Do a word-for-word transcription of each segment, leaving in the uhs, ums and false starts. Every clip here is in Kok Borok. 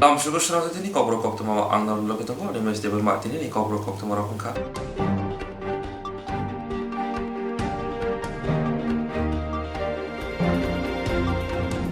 Lamsugo swnamjatini kokborok koktwma ang norok logi tongo, Animesh Debbarma tinini kokborok koktwma rok wngkha.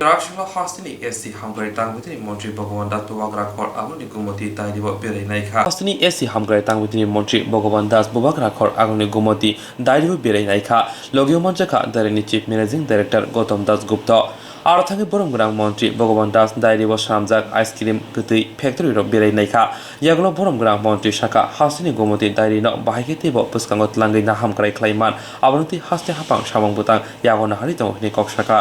Drakshalo hasteni S C hamkrai tangwitini montri Bhagawan Das bubagra khor aguni gumoti dairibo berai naikha. Hasteni S C hamkrai tangwitini montri Bhagawan Das bubagra khor aguni gumoti dairibo berai naikha. Logio manjakha dairini Chief Managing Director Gautam Das Gupta. Aro thangwi borom gwnang montri Bhagawan Das dairibo swnamjak ice cream kwtwi factory rok berai naikha. Yagulo borom gwnang montri sakha, hasteni gumoti dairino bahai khe teibo bwskango twlangwi naham kwrai khlai man, abono tei haste haphang samung bwtang yago naharwi tongo hwnwi kok sakha.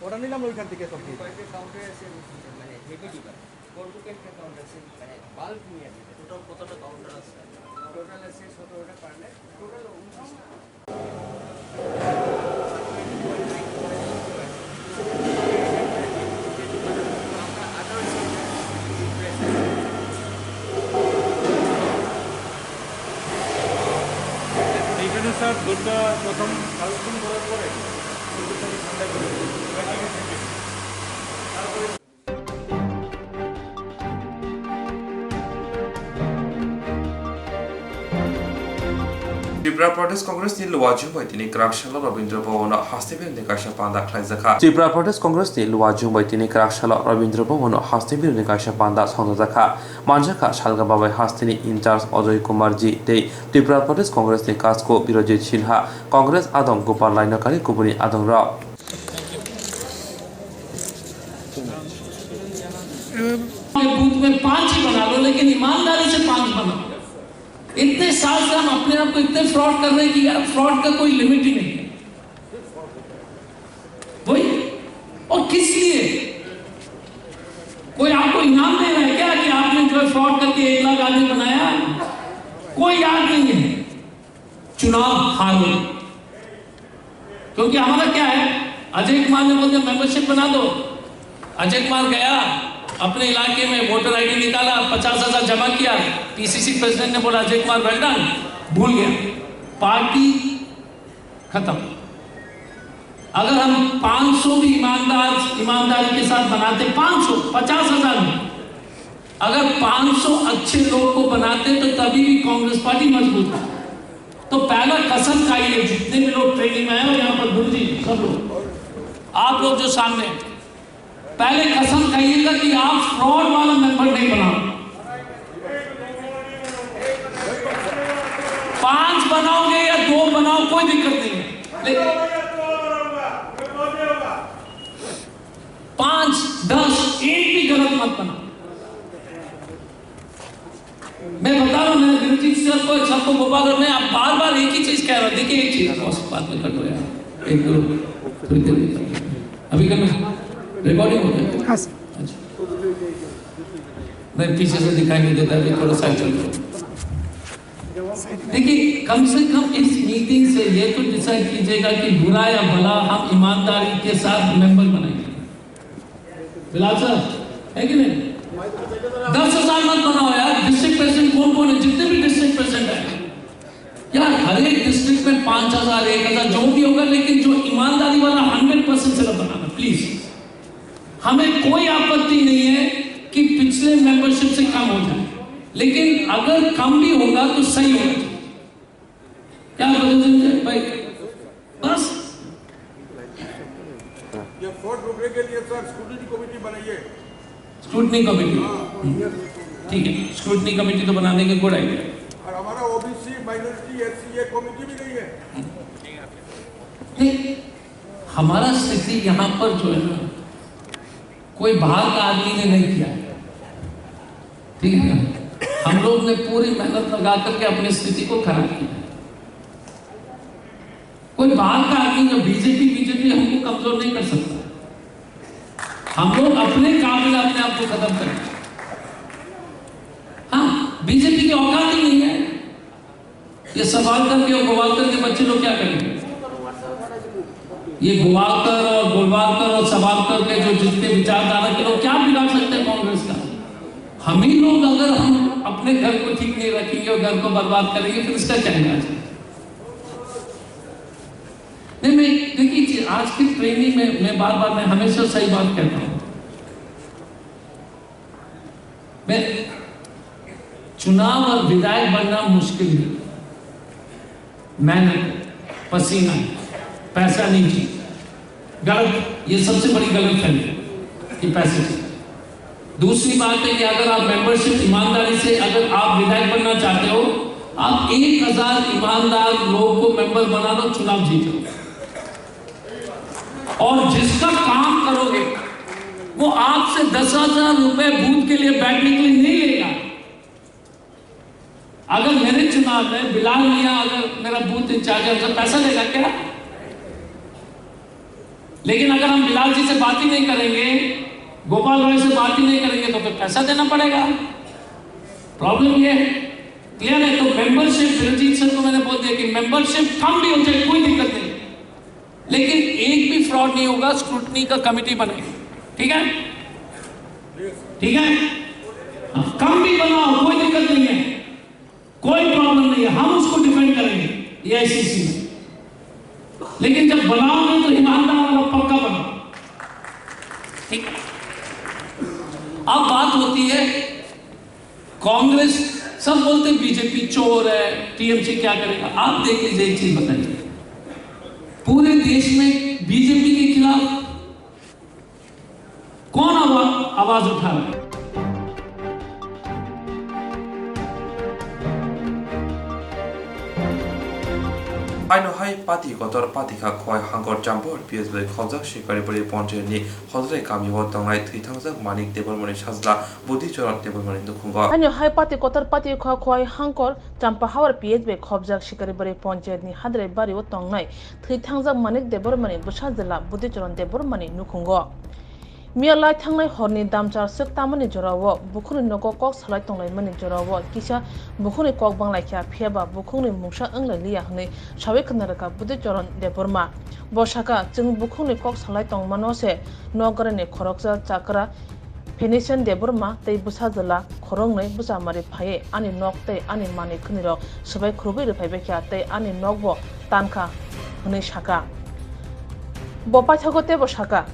ওটা নিলাম ওইখান থেকে সব কিছু। কয়েকটা কাউন্টার আছে, মানে হেভি ডিবার, কোন কোন একটা কাউন্টার আছে, মানে বাল্ব নিয়ে আসে। টোটাল কতটা কাউন্টার আছে? টোটাল আছে সতেরোটা পার্টনার, টোটাল এখানে স্যার দুধটা প্রথম কালেকশন করার পরে দুধটাকে ঠান্ডা করে দিই। তারপরে Tripura Pradesh Congress ni Luwa Jumbai tini Kraksalo Rabindra Bhavan o haste birni kaisa panda khlaijakha. Tripura Pradesh Congress ni Luwa Jumbai tini Kraksalo Rabindra Bhavan o haste birni kaisa panda songjakha. Manjakha Salga Babai hasteni in charge Ajoy Kumar Ji tei Tripura Pradesh Congress ni Kasko Birojit Sinha, Congress adong Gopal Lainakari kubuni adong rok. Booth में पांच ही बना लो, लेकिन ईमानदारी से पांच बनाओ। इतने साल से हम अपने आप को इतने फ्रॉड कर रहे हैं कि यार, फ्रॉड का कोई लिमिट ही नहीं है। वही, और किस लिए? कोई आपको इनाम दे रहा है क्या कि आपने जो है फ्रॉड करके एक लाख आदमी बनाया? कोई याद नहीं है। चुनाव हारो, क्योंकि हमारा क्या है, अजय कुमार ने बोल दिया मेंबरशिप बना दो। अजय कुमार गया अपने इलाके में, वोटर आईडी निकाला, पचास हजार जमा किया, पीसीसी प्रेसिडेंट ने बोला, "अजय कुमार, वेल डन," भूल गया, पार्टी खत्म। अगर हम पाँच सौ भी ईमानदार, ईमानदारी के साथ बनाते, पाँच सौ, पचास हजार में, अगर पाँच सौ अच्छे लोग को बनाते तो तभी भी कांग्रेस पार्टी मजबूत है। तो पहला कसम खाइए, जितने भी लोग ट्रेनिंग में आए हो यहाँ पर, गुरु जी, सब लोग, आप लोग जो सामने, पहले कसम खाइएगा कि आप फ्रॉड वाला मेंबर नहीं बनाओ। पांच बनाओगे या दो बनाओ, कोई दिक्कत नहीं है, लेकिन पांच, दस, एक भी गलत मत बनाओ। मैं बता रहा हूँ, मैंने गुरु जी से सबको, सबको मुबारक, मैं आप बार बार एक ही चीज कह रहा हूँ। देखिए, एक चीज, बस, बात में कट हो यार, एक दो, थोड़ी देर, अभी करना, रिकॉर्डिंग हो गया। हाँ, सर। अच्छा। नहीं, पीछे से दिखाई नहीं देता, अभी थोड़ा साइड चल जाओ। देखिए, कम से कम इस मीटिंग से ये तो डिसाइड कीजिएगा कि बुरा या भला हम ईमानदारी के साथ मेंबर बनाएंगे। बिलाल सर, है कि नहीं? दस हजार मत बनाओ यार, डिस्ट्रिक्ट प्रेसिडेंट कौन कौन है, जितने भी डिस्ट्रिक्ट प्रेसिडेंट है यार, हर एक डिस्ट्रिक्ट में पाँच हजार, एक हजार, जो भी होगा, लेकिन जो ईमानदारी वाला हंड्रेड परसेंट से बनाना, प्लीज। हमें कोई आपत्ति नहीं है कि पिछले मेंबरशिप से कम हो जाए, लेकिन अगर कम भी होगा तो सही होना चाहिए। क्या बोलते हैं भाई? बस। ये फ्रॉड रोकने के लिए सर स्क्रूटिनी कमेटी बनाइए। Scrutiny committee. ठीक है, स्क्रूटिनी कमेटी तो बना देंगे, गुड आइडिया। और हमारा ओबीसी, माइनॉरिटी, एससी, ये कमेटी भी नहीं है। नहीं, हमारा स्थिति यहाँ पर जो है ना, कोई बाहर का आदमी ने नहीं किया है, ठीक है ना? हम लोग ने पूरी मेहनत लगा करके अपनी स्थिति को खराब किया है। कोई बाहर का आदमी, जो बीजेपी, बीजेपी हमको कमजोर नहीं कर सकता। हम लोग अपने काम में अपने आप को खत्म करें। हाँ, बीजेपी की औकात ही नहीं है। ये सवाल करके और गोवाल करके बच्चे लोग क्या करेंगे? ये गोवाल कर और गोलवाल कर और सवाल करके जो जितने विचारधारा के लोग क्या बिगाड़ सकते हैं कांग्रेस का? हम ही लोग अगर हम अपने घर को ठीक नहीं रखेंगे और घर को बर्बाद करेंगे, फिर इसका क्या इलाज है? नहीं, मैं, देखिए, आज की ट्रेनिंग में मैं बार बार, मैं हमेशा सही बात कहता हूँ। मैं, चुनाव और विधायक बनना मुश्किल है। मेहनत, पसीना, पैसा नहीं चाहिए। गलत, ये सबसे बड़ी गलत फहमी कि पैसे चाहिए। दूसरी बात है कि अगर आप मेंबरशिप ईमानदारी से, अगर आप विधायक बनना चाहते हो, आप एक हज़ार ईमानदार लोग को मेंबर बना लो, चुनाव जीत लो। और जिसका काम करोगे, वो आपसे दस हज़ार रुपए बूथ के लिए बैठने के लिए नहीं लेगा। अगर मेरे चुनाव में बिलाल मियाँ अगर मेरा बूथ इंचार्ज है, तो पैसा देगा क्या? लेकिन अगर हम बिलाल जी से बात ही नहीं करेंगे, गोपाल राय से बात ही नहीं करेंगे, तो फिर पैसा देना पड़ेगा। प्रॉब्लम ये है, क्लियर है? तो मेंबरशिप, दिलजीत सर को मैंने बोल दिया कि मेंबरशिप कम भी हो जाए, कोई दिक्कत नहीं, लेकिन एक भी फ्रॉड नहीं होगा। स्क्रूटनी का कमेटी बनेगी, ठीक है? ठीक है, कम भी बनाओ, कोई दिक्कत नहीं है, कोई प्रॉब्लम नहीं है, हम उसको डिफेंड करेंगे एआईसीसी में। लेकिन जब बनाओगे तो ईमानदार और पक्का बनाओ, ठीक? अब बात होती है कांग्रेस, सब बोलते बीजेपी चोर है, टीएमसी क्या करेगा। आप देख लीजिए, एक चीज बताइए, पूरे देश में बीजेपी के खिलाफ कौन आवा-, आवाज उठा रहा है? Haino hai pati kotor pati kha khowai hangkor Champahor P S bai khobjak Sikaribari ponchayat ni Hojrai kami o tongnai thwi thangjak Manik Debbarmani sajla Budhi Choron Debbarmani nukhungo. Haino hai pati kotor pati kha khowai hangkor Champahor P S bai khobjak Sikaribari ponchayat ni Hadrai bari o tongnai thwi thangjak Manik Debbarmani bwsa jwla Budhi Choron Debbarmani nukhungo. Miya lai thangnai horni damchar swk tamani jorao bukhukni nogo kok salai tonglaimani jorao kisa bukhukni kok banglaikha, phiyaba bukhukni mungsa wnglai liya hwnwi sawi khna rwkha Budhi Choron Debbarma. Bo sakha, chwng bukhukni kok salai tongmano se nok gwnani khoroksa chakra Phoenician Debbarma tei bwsa jwla khoroknwi bwchamari phaiwi ani nok tei ani manwi khwnirok swbai khurubwi rwphaibaikha tei ani nokbo tankha hwnwi sakha. Bo paithago teibo sakha,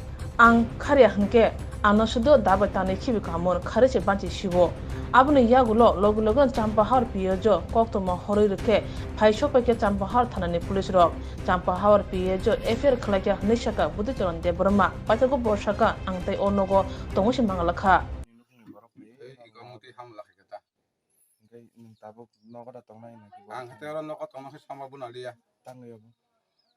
Ang kharya hwnkhe ano sudo da bai tanwi khibi kahamon kharwi se banchi siwo. Aboni yagulo logi logi no Champahar P S o koktwma horwi rwkhe phai sokpaikha Champahar thanani police rok. Champahar P S o F I R khwlaikha hwnwi sakha Budhi Choron Debbarma. Paithago bo sakha, Ang tei o nogo tongwi se manglakha. Ang hate oro nogo tongna khe sama buna liya.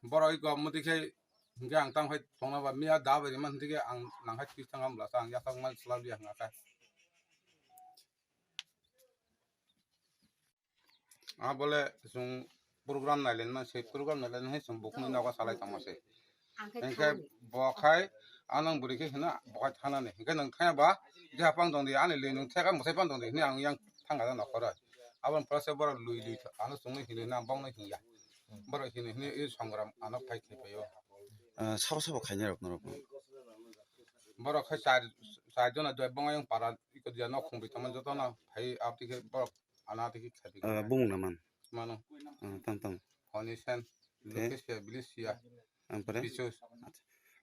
Borok iko mudi khe hingke ang tang khai tongna ba miya da bai rima hingke ang nang khai twi thang amla sa ang yasak mal sla liya hingka khe. A bole chwng program nailen man se program nailen hai chwng bukhuni nogo salai tongma se. Hingke bo khai anang bwrwi khe hino bo khai thanani hingke nang thaya ba jeha pang tong di ani le nung theka mwsai pang tong di hini ang yang thang ga nokhoroi. Aboni pore se borok lui lui ano chwngno hinwi nang bongno hinya. Borok hini hini i songram ano phai khe paio. Sabo sabo khainai rok norok. Borok khai char char jona doi bongo yang para iko dia nok khumbi tongma jotono phai abtwi khe borok ano abtwi khe khaidi. Bumung na man. Mano. Tam tam. Honi sen. Lokesia bilis sia. Ampore. Bichus.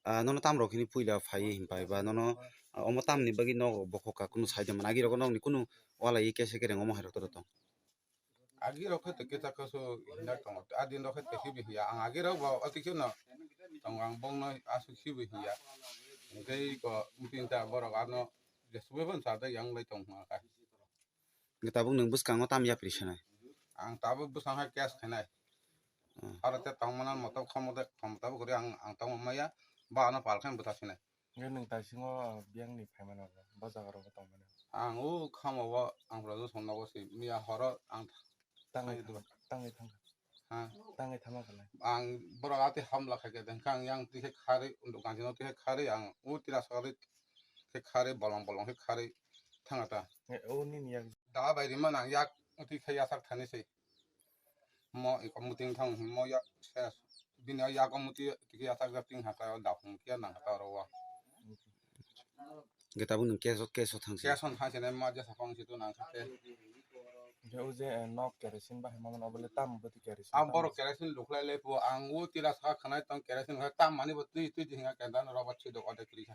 Ah, nono tam rok hini puila phai himpai ba nono omo tamni bagwi nogo bokhok ka kunu saida man agi rogo nokni kunu wala i kese kereng omo hai rok toro tong. Agi rok khe teke ta kaso hinak tongo. A din rok khe teke bi hiya. Ang agi rok bo ati khe no tongo ang bong no asuk si bi hiya. Tei ko mting ta borok ano jesubui phan sa da yang lai tong ma ka. Hingke tabuk nwng bwskango tam yapri sanai? Ang tabuk bwskango hai case khainai. Aro te tongmana moto khamode khamtabo kori ang ang tongma maya ba ano pal khe bwtha sinai. Hingke nwng taisingo biyangni phaimano bo jaga rogo tongmani. Ang o khamo o ang pura song nogo si miya horo ang tangwi tangwi thangkha. Ha. Tangwi thangma khalai. Ang borok ati hamla khaikhe hingke ang yang tikhe kharwi ganjino tikhe kharwi ang o tira sokari khe kharwi bolong bolong khe kharwi thanga ta. Eh, o nini yak. Da bai rima nang yak twi khe yasak thani se. Mo iko muting thang mo yak ses. Bini o yago muti tiki yasak jak ting hata o daphung kia nang hata oro o. Hwnkhe tabuk nwng keso, keso thangsi. Keso thangsi nai ma jesa phang si tu nang kha te. Hwnkhe o je, eh, nok kerosin bahai ma mano obole tam bwtwi kerosin. Ang tam borok bwtwi. Kerosin lukhlai lai phuo ang o tila sa khanai tong kerosin khai tam mani bo twi twi di hinga kenda no roba si dok ode kri kha.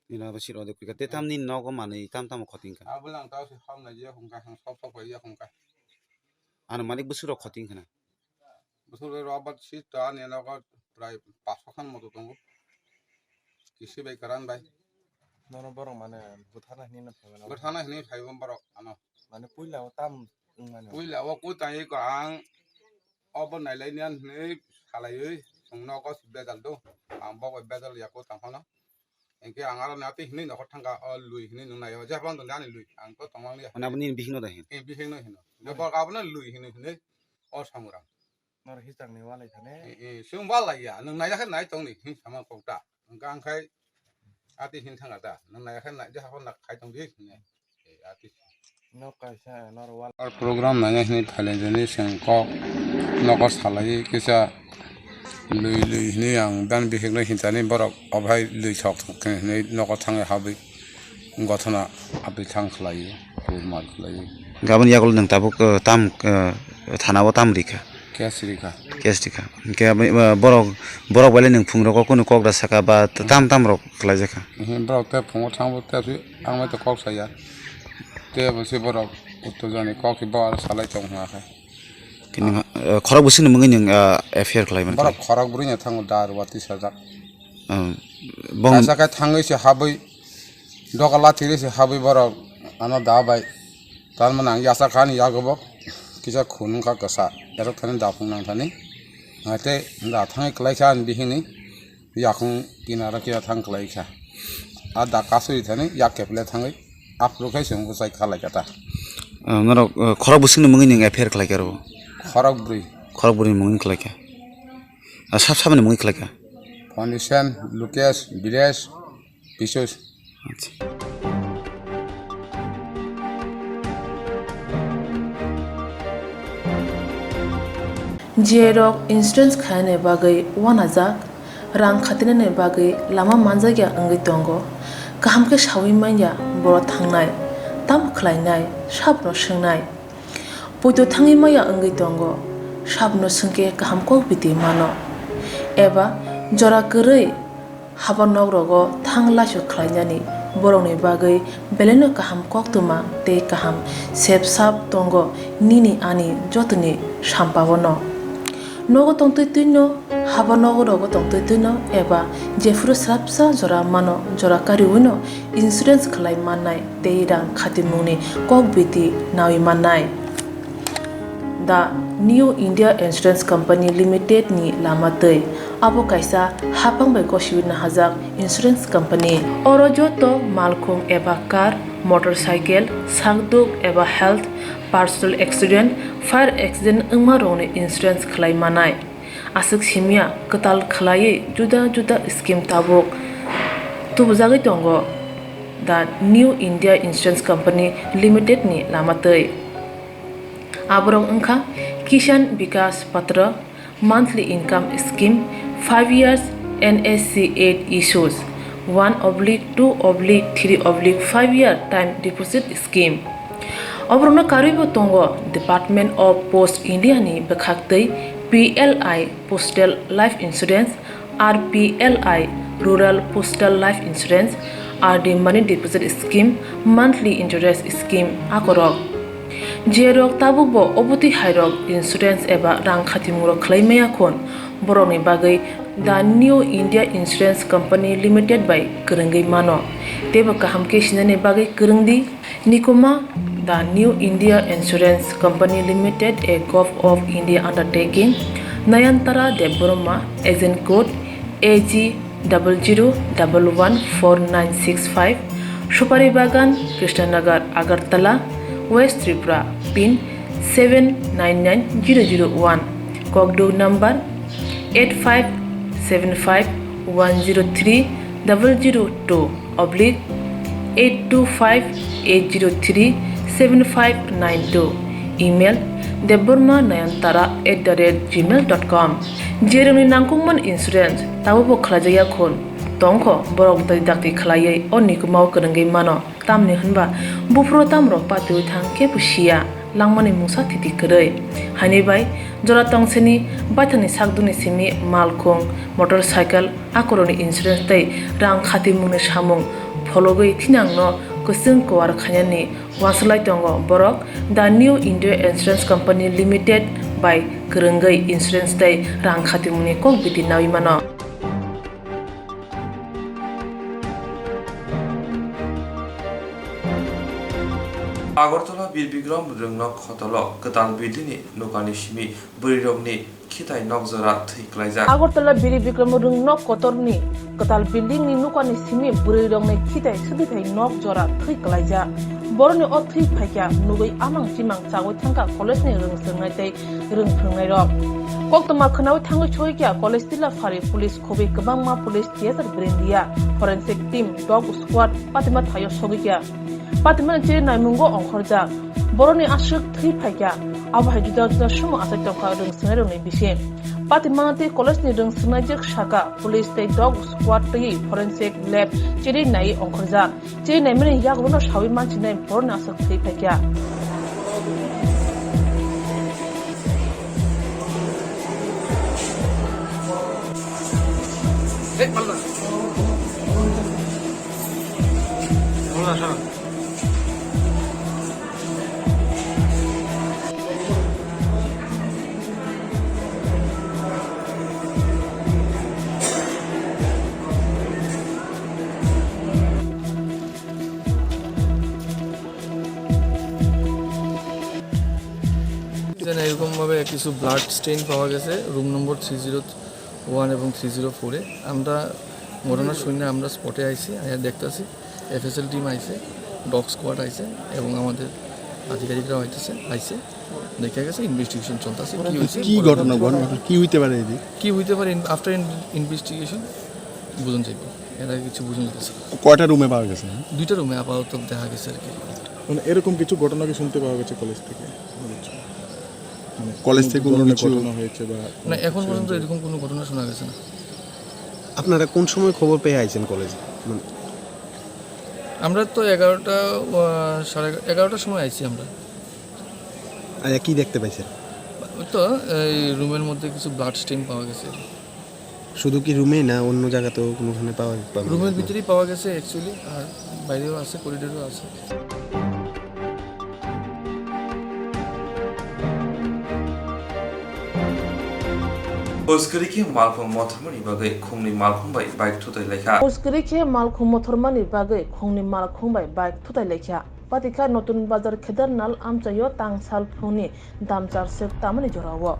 Nina bo sir ode kri kha. Te tam ni nogo manwi tam tamo khoting kha. Abole ang tao si ham nai je hung kha hang sok sok bai ya hung kha. Ano manik bwswk rok khoting khna. Bwswk rok bat si ta ni nogo prai paso khan moto tongo. Kisi bai karan bai. Nono borok mane bwthana hinwi no phaimano. Bwthana hinwi phaibo borok ano. Mane puila o tam wngmani. Puila o kutang iko ang obo nailai niyan hinwi salaiwi chwng nogo si bejal do. Ang bo bai bejal ya kutang phano. Hingke ang aro nati hinui nokhor thangka, o lui hinui nung nai o, jepang tong ani lui, ang to tongmang liya. Mane aboni bihikno da hin? Eh, bihikno hino. Mane? Jepang abono lui hinui hinui, o samurang. Nor hisang ni walai thane? Eh, eh, sung walai ya, nung nai yakhe nai tong ni, hin sama kok ta. Hingke ang khai ati hin thanga ta, nung nai yakhe nai, jepang nak khai tong di, hine. Eh, ati. Nok kaisa, nor wal. Ar program nangya hinui phailai jani seng kok, nokor salai kisa. Lui lui hinui ang dan bihikno hinchani borok obo hai lui thok thok hinui nogo thangwi habwi gothona abwi thang khlai, kurmar khlai. Gabon yagulo nwng tabuk, uh, tam, uh, thana o tam rikha? Case rikha. Case rikha. Hingke aboni, uh, borok, borok bai le nwng phungrok o kunu kok da saka ba tam tam rok khlai jakha? Ehe, borok te phungo thango te ang bai to kok saya. Te bo se borok utto jani kok se bo aro salai tong hwnga khe. Kini, ah, khorok bwswkni mungwi nwng, ah, F I R khlai mani? Borok khorok brwi no thango da rwati sajak. Ah, bong- Kaisa khe thangwi se habwi doga lathirwi se habwi borok ano da bai. Tar mani ang yachak kha ani yago bo kisa khun wngkha kwsa. Erok thani da phung nang thani. Hwnkhe da thangwi kwlai kha ani bihikni. Yakung kinaro khe thang khlai kha. A da kasui thani yak keple thangwi aphuru khai se wngkha sai khalai kha ta. Ah, norok, ah, khorok bwswkni mungwi nwng F I R khlai kha aro? Khorok bwrwi. Khorok bwrwi mungwi khlai kha. Ah, sab sabni mungwi khlai kha? Foundation, Lukesh, Biresh, Bisus. Acha. J rok insurance khaina bagwi uanajak. Rang khatinani bagwi lama manjakya wngwi tongo. Kaham khe saui manya borok thangnai, tamo khlainai, sabno swngnai. Poito thangwi maya wngwi tongo, sabno swngkhe kaham kok biti mano. Eba jora kwrwi haba nok rogo thang laisu khlainani borokni bagwi belaino kaham koktwma tei kaham sep sap tongo nini ani jotoni sampao no. Nogo tongtwi twino, haba nogo rogo tongtwi twino eba jephuru swrapsa jora mano, jora kariwino insurance khlai mannai tei rang khatimungni kok biti nawi mannai. The New India Insurance Company Limited ni lama twi abo kaisa haphang bai gosiwi nahajak insurance company. Oro joto malkhung eba car, motorcycle, sakduk eba health, personal accident, fire accident wngma rokni insurance khlai manai. Aswk simya kwtal khwlaiwi juda juda scheme tabuk tubujagwi tongo the New India Insurance Company Limited ni lama twi. Aborok wngkha Kisan Vikas Patra, monthly income scheme, five years N S C eight issues, one oblique two oblique three oblique five year time deposit scheme. Oborokno karwibo tongo Department of Post India ni bwkhaktwi P L I Postal Life Insurance, R P L I Rural Postal Life Insurance, R D Money Deposit Scheme, Monthly Interest Scheme akorok. Jerok tabukbo obotwi hairok insurance eba rang khatimungrok khlai maya khun, borokni bagwi The New India Insurance Company Limited bai kwrwngwi mano, teibo kaham khe sinani bagwi kwrwngdi. Nikuma, The New India Insurance Company Limited, a Gov of India undertaking, Nayantara Debbarma, agent code A G double zero double one four nine six five, Supari Bagan, Krishnanagar, Agartala, West Tripura, pin seven nine nine zero zero one, kokduk number eight five seven five one zero three double zero two oblique eight two five eight zero three seven five nine two, email debbarma nayantara at the rate gmail dot com. Jerwngni nangkukmani insurance tabukbo khlaijakya khun. Tongkho borok dakti dakti khlaiwi o nikumao kwrwngwi mano. Tamni hwnba buphuru tamrok patiwi thang kebo siya, langmani mungsa thiti kwrwi. Haini bai jora tongsini baithangni sakduni simi malkhung, motorcycle, akoroni insurance tei rang khatimungni samung phologwi thinangno kwchwng kuar khainani uanswlai tongo borok The New India Insurance Company Limited bai kwrwngwi insurance tei rang khatimungni kok biti naui mano. Agartala Bir Bikram Rwngnok hotolo kwtal building ni nokani simi bwrwirokni khitai nok jora thwi klaijak. Agartala Bir Bikram Rwngnok kotorni kwtal building ni nokani simi bwrwirokni khitai swtwi thai nok jora thwi klaijak. Boroni o thwi phaikha nugwi amang chimang chagwi thangkha college ni rwng swrwngnai tei rwng phwrwngnairok. Koktwma khwnaui thangwi soikha college tila phari police khobwi kwbangma police theater brindia forensic team dog squad patima thaio sogwikha. Patimani chiri naimungo ongkhorjak. Boroni aswk thwi phaikha. Abo hai juda juda sumo achai tongkha rwng swrwngnairokni bising. Patimano tei college ni rwng swrwngnaijak saka police tei dog squad twiwi forensic lab chiri naiwi ongkhorjak. Chiri naimani yagulono saui manchinai boroni aswk thwi phaikha. যেন এরকমভাবে কিছু blood Steyn পাওয়া গেছে room number three zero one এবং three zero ফোরে। আমরা ঘটনা শুনে আমরা স্পটে আইছি, আইয়া দেখতাছি এফএসএল টিম আইছে, ডগ স্কোয়াড আইছে এবং আমাদের আধিকারিকরাও আইতেছে, আইছে। দেখা গেছে ইনভেস্টিগেশন চলতেছে। কি হয়েছে কি ঘটনা, ঘটনা কি হইতে পারে এটি? কি হইতে পারে, আফটার ইনভেস্টিগেশন বুঝুন যাইব। এর আগে কিছু বুঝুন যাইতেছে। কয়টা রুমে পাওয়া গেছে? দুইটা রুমে আপাতত দেখা গেছে আর কি। মানে এরকম কিছু ঘটনা কি শুনতে পাওয়া গেছে কলেজ থেকে? মানে কলেজ থেকে কোনো ধরনের কিছু ঘটনা হয়েছে বা না, এখন পর্যন্ত এরকম কোনো ঘটনা শোনা গেছে না। আপনারা কোন সময় খবর পেয়ে আইছেন কলেজে? মানে আমরা তো এগারোটা, আহ, সাড়ে এগারো-, এগারোটার সময় আইছি আমরা। আচ্ছা, কি দেখতে পাইছেন? ওই তো এই রুমের মধ্যে কিছু ব্লাড স্টেইন পাওয়া গেছে। শুধু কি রুমে না অন্য জায়গাতেও কোনোখানে পাওয়া, পাওয়া রুমের গেছে? ভিতরেই পাওয়া গেছে অ্যাকচুয়ালি, আর বাইরেও আছে, করিডোরেও আছে। Uskiri khe malkhung mothormani bagwi khungni malkhung bai bike thutai laikha. Uskiri khe malkhung mothormani bagwi khungni malkhung bai bike thutai laikha. Patikha Notun Bazar Khedarnal amchaio tangsal phungni damchar swk tamani jorao.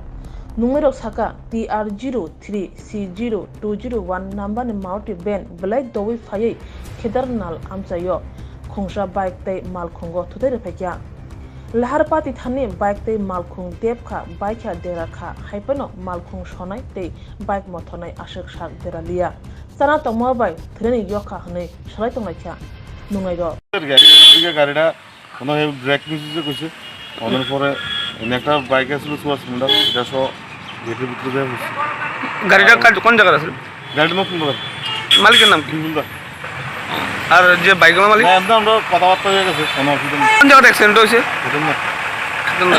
Nungnairok saka T R zero three C zero two zero one number ni Maruti van belai doui phaiwi Khedarnal amchaio khungsa bike tei malkhungo thutai rwphaikha. Lahar pati thani bike tei malkhung depkha, baikha, derakha, haiphano malkhung sonai tei bike mothornai aswk sak deraliya. Chana tongma bai thwinani yokha hwnwi salai tonglaikha nungnairok. গাড়িটা কোনো ব্রেক মিসিসে কইছে, ওনার পরে এমনি একটা বাইক আসলো সুভাষ মন্ডল, এটা সহ গেটের ভিতরে যায় বসছে। গাড়িটা কার, কোন জায়গার আসলে? গাড়িটা নতুন বাজার। মালিকের নাম কি? বিপুল দা। আর যে বাইকওয়ালা মালিক? না, এমনি আমরা কথাবার্তা হয়ে গেছে, কোনো অসুবিধা নেই। কোন জায়গাটা অ্যাক্সিডেন্ট হয়েছে? এটা না। এটা না।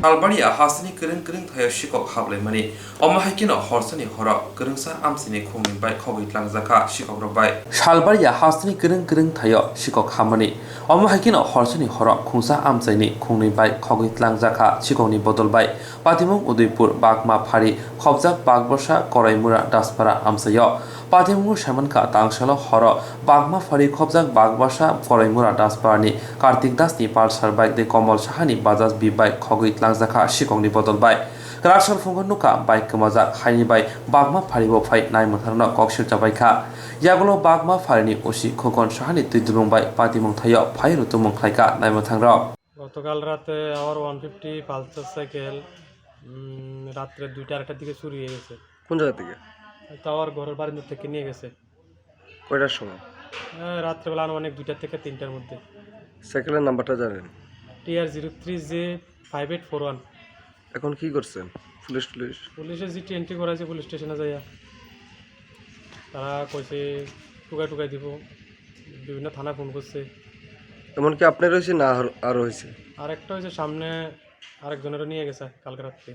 Salbari a hasteni kwrwng kwrwng thaio sikok hablaimani. Omo hai kheno horsani horo kwrwngsa amchaini khungni bai khogwi tlangjakha sikokrok bai. Salbari a hasteni kwrwng kwrwng thaio sikok habmani. Omo hai kheno horsani horo khungsa amchaini khungni bai khogwi tlangjakha sikokni bodol bai. Patimung Udaipur, Bagma phari khobjak Bagbosa Koraimura Daspara amchaio. Patimung saimankha tangsalo horo Bagma phari khobjak Bagbosa Koraimura Dasparani Kartik Dasni Pulsar bike tei Komol Sahani Bajaj B bike khogwi tlangjakha sikokni bodol bai. Kwraksal phungo nukha bike kwmajak haini bai Bagma phari bo phai nai mwtharno kok sircha baikha. Yagulo Bagma pharini O C Khokon Sahani twi dulung bai patimung thaio phai rutumung khlaikha nai mwthangrok. গতকাল রাতে আমার one fifty Pulsar cycle উম, রাত্রে দুইটা আড়াইটার দিকে চুরি হয়ে গেছে। কোন জায়গা থেকে? তাও আর ঘরের বারান্দা থেকে নিয়ে গেছে। কয়টার সময়? হ্যাঁ, রাত্রেবেলা আনুমানিক দুইটা থেকে তিনটার মধ্যে। সাইকেলের নাম্বারটা জানেন? T R zero three J five eight four one। এখন কি করছেন? পুলিশ টুলিশ? পুলিশে জিডি এন্ট্রি করাইছে পুলিশ স্টেশনে যাইয়া। তারা কইছে টুকাই টুকাই দিব, বিভিন্ন থানায় ফোন করছে। এমনকি আপনার হয়েছে না আর, আরো হয়েছে? আর একটা হয়েছে সামনে, আরেকজনেরও নিয়ে গেছে কালকে রাত্রে।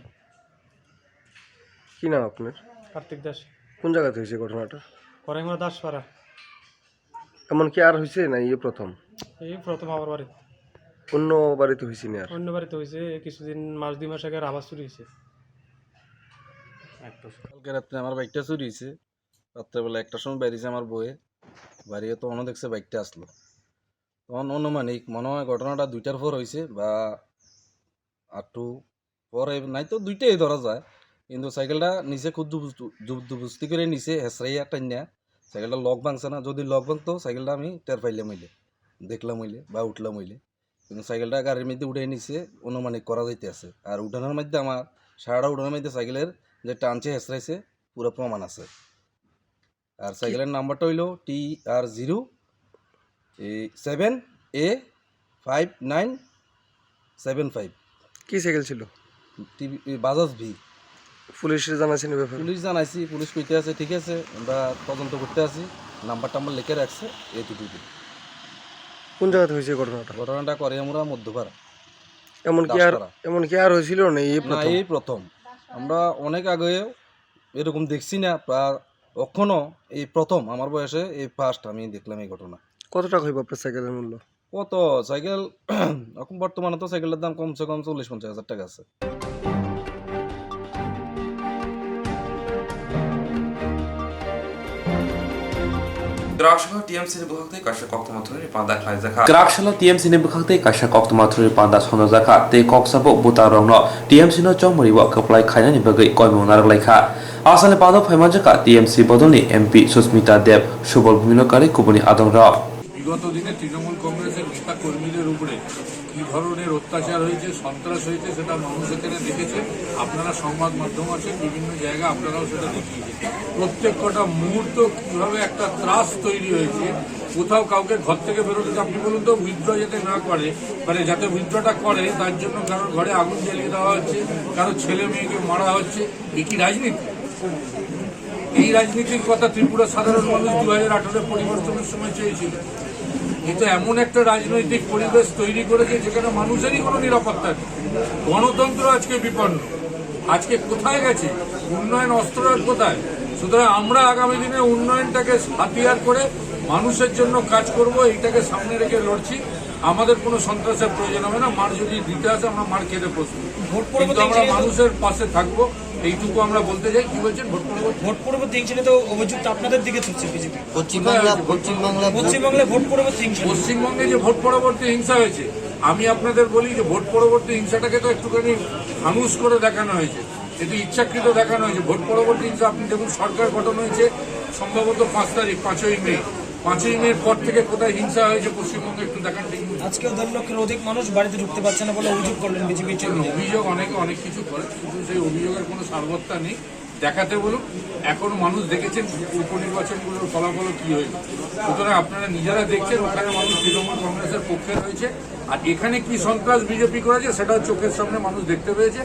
কি নাম আপনার? কার্তিক দাস। কোন জায়গাতে হয়েছে ঘটনাটা? করাইমুড়া দাসপাড়া। এমনকি আর হয়েছে না এই প্রথম? এই প্রথম আমার বাড়িতে। অন্য বাড়িতে হয়েছে না আর? অন্য বাড়িতে হয়েছে, কিছুদিন, মাস দুই মাস আগে আর আবার চুরি হয়েছে। কালকে রাত্রে আমার বাইকটা চুরি হয়েছে। রাত্রেবেলা একটার সময় বাইরেছে আমার বউয়ে, বাইরে তো অন্য দেখছে বাইকটা আসলো। তখন আনুমানিক মনে হয় ঘটনাটা দুইটার পর হয়েছে বা আটটু পরে, নাই তো দুইটাই ধরা যায়। কিন্তু সাইকেলটা নিচে খুব জবরদস্তি, জবরদস্তি করে নিচে হেসরাইয়া টাইন্না। সাইকেলটা লক ভাঙছে না, যদি লক ভাঙতো সাইকেলটা আমি টের পাইলাম হইলে, দেখলাম হইলে বা উঠলাম হইলে। কিন্তু সাইকেলটা গাড়ির মধ্যে উঠে নিচে, আনুমানিক করা যাইতে আছে। আর উঠানোর মধ্যে আমার সারাটা উঠানোর মধ্যে সাইকেলের যে টানছে হেসরাইছে, পুরো প্রমাণ আছে। আর সাইকেলের নাম্বারটা হইলো T R zero seven A five nine seven five। কি সাইকেল ছিল? টিভি, এই বাজাজ ভি। পুলিশে জানাইছেন এই ব্যাপারে? পুলিশ জানাইছি, পুলিশ কইতে আছে, ঠিক আছে, আমরা তদন্ত করতে আছি, নাম্বার টাম্বার লিখে রাখছে, এইটুকুই। কোন জায়গাতে হয়েছে ঘটনাটা? ঘটনাটা করাইমুড়া মধ্যপাড়া। এমনকি আর, দাসপাড়া। এমনকি আর হয়েছিল না এই না, প্রথম? এই প্রথম। আমরা অনেক আগে এরকম দেখছি না, প্রায় এখনো এই প্রথম আমার বয়সে এই ফার্স্ট আমি দেখলাম এই ঘটনা। কত টাকা হইব আপনার সাইকেলের মূল্য? কত সাইকেল? এখন বর্তমানে তো সাইকেলের দাম কমসে কম চল্লিশ পঞ্চাশ হাজার টাকা আছে। Grakshala T M C ni bukhuk tei kaisa koktwma thwngwi panda khlaijak kha. Grakshala T M C ni bukhuk tei kaisa koktwma thwngwi panda sonojak kha tei kok sabo bwta rokno T M C no chongmari o kwplai khainani bagwi koimung narwk lai kha. Asani pando phaima jwkha T M C bodolni M P Susmita Deb, Subal Bhumino karwi kubuni adongrok. বিগত দিনে তৃণমূল কংগ্রেসের নেতা কর্মীদের উপরে কি ধরনের অত্যাচার হয়েছে, সন্ত্রাস হয়েছে, সেটা মানুষ এখানে দেখেছে। আপনারা সংবাদ মাধ্যম আছেন, বিভিন্ন জায়গা আপনারাও সেটা দেখিয়েছেন। প্রত্যেক কটা মুহূর্ত কিভাবে একটা ত্রাস তৈরি হয়েছে, কোথাও কাউকে ঘর থেকে বেরোতে, আপনি বলুন তো, উইথড্র যাতে না করে, মানে যাতে উইথড্রটা করে, তার জন্য কারোর ঘরে আগুন জ্বালিয়ে দেওয়া হচ্ছে, কারোর ছেলে মেয়েকে মারা হচ্ছে। এ কি রাজনীতি? এই রাজনীতির কথা ত্রিপুরা সাধারণ মানুষ দু হাজার আঠারো পরিবর্তনের সময় চেয়েছিল। এ তো এমন একটা রাজনৈতিক পরিবেশ তৈরি করেছে, যেখানে মানুষেরই কোনো নিরাপত্তা নেই। গণতন্ত্র আজকে বিপন্ন। আজকে কোথায় গেছে উন্নয়ন? অস্ত্র আর কোথায়? সুতরাং আমরা আগামী দিনে উন্নয়নটাকে হাতিয়ার করে মানুষের জন্য কাজ করব, এইটাকে সামনে রেখে লড়ছি। আমাদের কোনো সন্ত্রাসের প্রয়োজন হবে না। মার যদি দিতে আসে, আমরা মার খেতে প্রস্তুত। ভোট পরবর্তী কিন্তু আমরা হিংসা নিয়ে তো মানুষের পাশে থাকবো, এইটুকু আমরা বলতে চাই। কি বলছেন? ভোট পরবর্তী? ভোট পরবর্তী হিংসা নিয়ে তো অভিযুক্ত আপনাদের দিকে ছুটছে বিজেপি। পশ্চিমবাংলা, কোথায় হয়েছে? পশ্চিমবাংলা ভোট পশ্চিমবাংলায় ভোট পরবর্তী হিংসা। পশ্চিমবঙ্গে যে ভোট পরবর্তী হিংসা হয়েছে, আমি আপনাদের বলি যে ভোট পরবর্তী হিংসাটাকে তো একটুখানি ফানুস করে দেখানো হয়েছে, এটা ইচ্ছাকৃত দেখানো হয়েছে। ভোট পরবর্তী হিংসা, আপনি দেখুন, সরকার গঠন হয়েছে সম্ভবত পাঁচ তারিখ, পাঁচই মে। পাঁচই মের পর থেকে কোথায় হিংসা হয়েছে পশ্চিমবঙ্গে, একটু দেখান দেখি। আজকেও দেড় লক্ষের অধিক মানুষ বাড়িতে ঢুকতে পারছে না বলে অভিযোগ করলেন বিজেপির চেয়ারম্যান। অভিযোগ অনেকে অনেক কিছু করে, কিন্তু সেই অভিযোগের কোনো সারবত্তা নেই। দেখাতে বলুন, এখন মানুষ দেখেছেন উপনির্বাচনগুলোর ফলাফল কি হয়েছে। সুতরাং আপনারা নিজেরা দেখছেন, ওখানে মানুষ তৃণমূল কংগ্রেসের পক্ষে রয়েছে। আর এখানে কি সন্ত্রাস বিজেপি করেছে, সেটা চোখের সামনে মানুষ দেখতে পেয়েছে।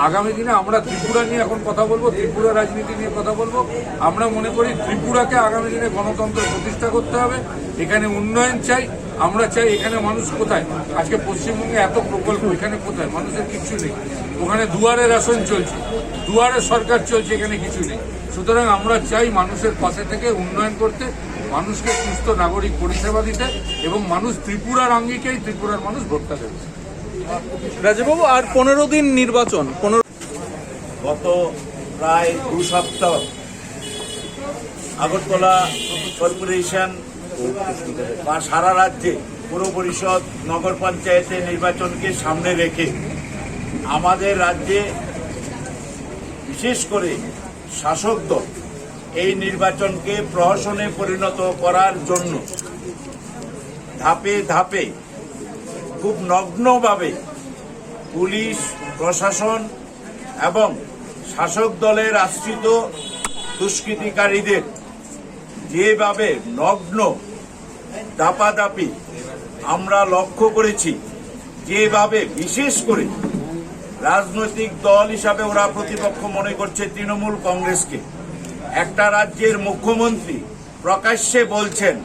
আগামী দিনে আমরা ত্রিপুরা নিয়ে এখন কথা বলবো, ত্রিপুরা রাজনীতি নিয়ে কথা বলবো। আমরা মনে করি ত্রিপুরাকে আগামী দিনে গণতন্ত্র প্রতিষ্ঠা করতে হবে। এখানে উন্নয়ন চাই, আমরা চাই। এখানে মানুষ কোথায়? আজকে পশ্চিমবঙ্গে এত প্রকল্প, এখানে কোথায়? মানুষের কিচ্ছু নেই। ওখানে দুয়ারে রেশন চলছে, দুয়ারে সরকার চলছে, এখানে কিছু নেই। সুতরাং আমরা চাই মানুষের পাশে থেকে উন্নয়ন করতে, মানুষকে সুস্থ নাগরিক পরিষেবা দিতে, এবং মানুষ ত্রিপুরার আঙ্গিকেই ত্রিপুরার মানুষ ভোটটা দেবে। রাজীববাবু, আর পনেরো দিন নির্বাচন, পনেরো গত প্রায় দু সপ্তাহ আগরতলা কর্পোরেশন বা সারা রাজ্যে পৌর পরিষদ, নগর পঞ্চায়েতের নির্বাচনকে সামনে রেখে আমাদের রাজ্যে বিশেষ করে শাসক দল এই নির্বাচনকে প্রহসনে পরিণত করার জন্য ধাপে ধাপে খুব নগ্নভাবে পুলিশ, প্রশাসন এবং শাসক দলের আশ্রিত দুষ্কৃতিকারীদের যেভাবে নগ্ন দাপাদাপি আমরা লক্ষ্য করেছি, যেভাবে বিশেষ করে রাজনৈতিক দল হিসাবে ওরা প্রতিপক্ষ মনে করছে তৃণমূল কংগ্রেসকে। একটা রাজ্যের মুখ্যমন্ত্রী প্রকাশ্যে বলছেন,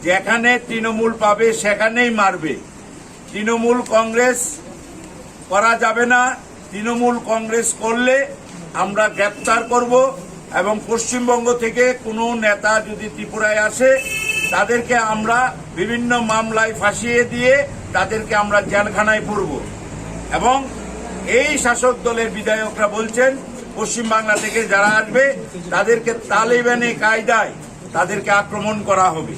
"যেখানে তৃণমূল পাবে সেখানেই মারবে।" তৃণমূল কংগ্রেস করা যাবে না। তৃণমূল কংগ্রেস করলে আমরা গ্রেপ্তার করব এবং পশ্চিমবঙ্গ থেকে কোনো নেতা যদি ত্রিপুরায় আসে, তাদেরকে আমরা বিভিন্ন মামলায় ফাঁসিয়ে দিয়ে তাদেরকে আমরা জেলখানায় পুরব। এবং এই শাসক দলের বিধায়করা বলছেন, পশ্চিমবাংলা থেকে যারা আসবে, তাদেরকে তালিবানি কায়দায় তাদেরকে আক্রমণ করা হবে।